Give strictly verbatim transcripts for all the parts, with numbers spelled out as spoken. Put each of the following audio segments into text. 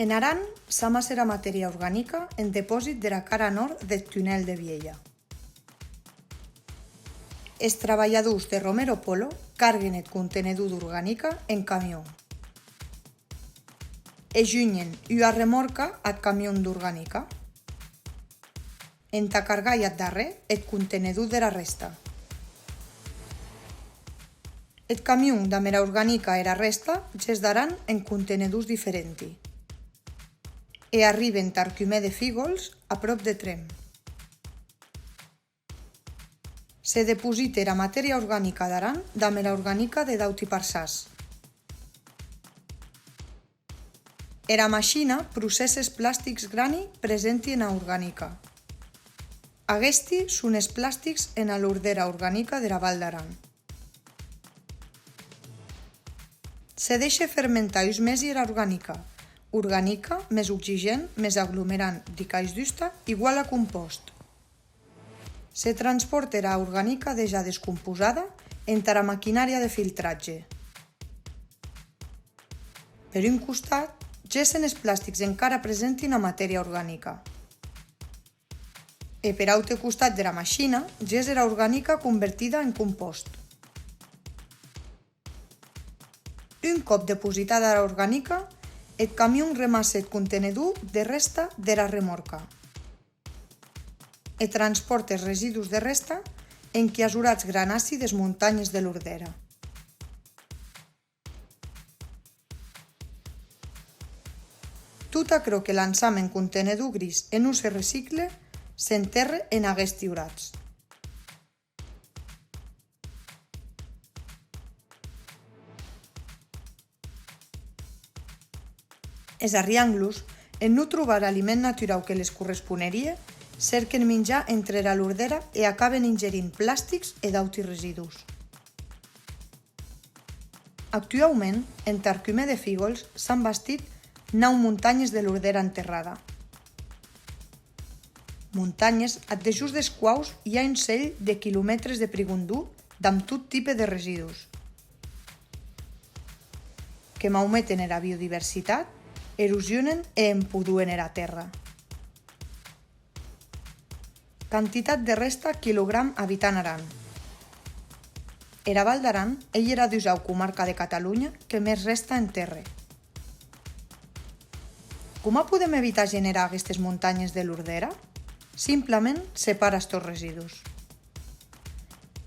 En Aran, s'amassa era matèria organica en depòsit dera cara nòrd deth tunèl de Vielha. Es trabalhadors de Romero Polo carguen eth contenedor d'organica en camion e junhen ua remòrca ath camion d'organica entà cargar-i ath darrèr eth contenedor dera rèsta. Eth camion damb era organica e era rèsta gesdaràn en contenedors diferenti e arriben tar Cumè de Fígols, apròp de Tremp. Se deposite era matèria organica d'Aran damb era organica de d'auti parçans. Era machina procèssa es plastics grani presenti ena organica. Aguesti son es plastics ena lordèra organica dera Val d'Aran. Se deishe fermentar uns mesi era organica. Organica, mès oxigèn, mès aglomerant dicais d'usta, igual a compòst. Se transpòrte era organica dejà descomposada entara maquinària de filtratge. Per un costat, gessen es plastics encara presenti ena matèria organica. E per aute costat dera machina, gessa era organica convertida en compòst. Un còp depositada era organica, eth camion remasse eth contenedor de rèsta dera remòrca e transpòrte es residus de rèsta en quasolhats granaci des montanhes de Lordèra. Tot aquerò que lançam en contenedor gris e non se recicle, s'entèrre en aguesti horats. Es arrianglos, en non trobar aliment naturau que les corresponerie, cèrquen minjar entre era lordèra e acaben ingerint plastics e d'auti residus. Actuaument, entar Cumè de Fígols s'an bastit nau montanhes de lordèra enterrada. Montanhes ath dejós des quaus i a un selh de quilomètres de prigondor damb tot tipe de residus que maumeten era biodiversitat, erosionen e empoduen era tèrra. Quantitat de rèsta quilogram habitant Aran. Era Val d'Aran ei era dusau comarca de Catalonha que mès rèsta entèrre. Coma podem evitar generar aguestes montanhes de lordèra? Simplament separa es tòs residus.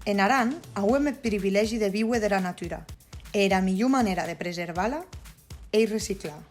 En Aran auem eth privilègi de víuer dera natura e era milhor manèra de preservar-la ei reciclar.